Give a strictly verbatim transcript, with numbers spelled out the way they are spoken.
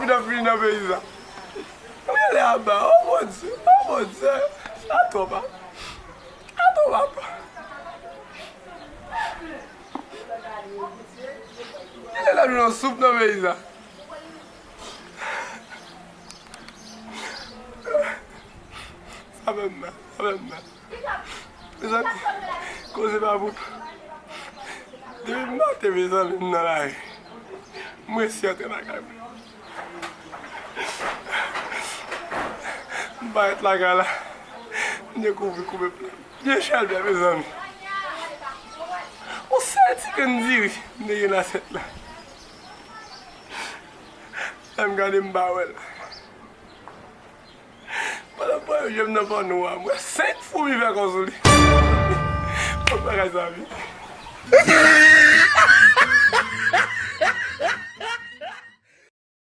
Vin ap vini nan peyi sa. Ou rele aba, oh mon Dieu, oh mon Dieu. Sa twòp, a. Sa twòp, papa. Kilè n ap jwenn yon soup nan peyi sa? Sa fè m mal, sa fè m mal. Mezanmi, koze pa pou. Depi maten, mezanmi, m nan lari. M resi antre lakay mwen. M parèt lakay la. M dekouvri koupe pye m. Byen chèlbè, mezanmi. Yon sèl ti grenn diri m te gen nan asyèt la. Lè m gade, m pa wè l. Pandan m pran yon je m nan panno a, m wè senk foumi vè kò sou li. Kot bagay sa vini?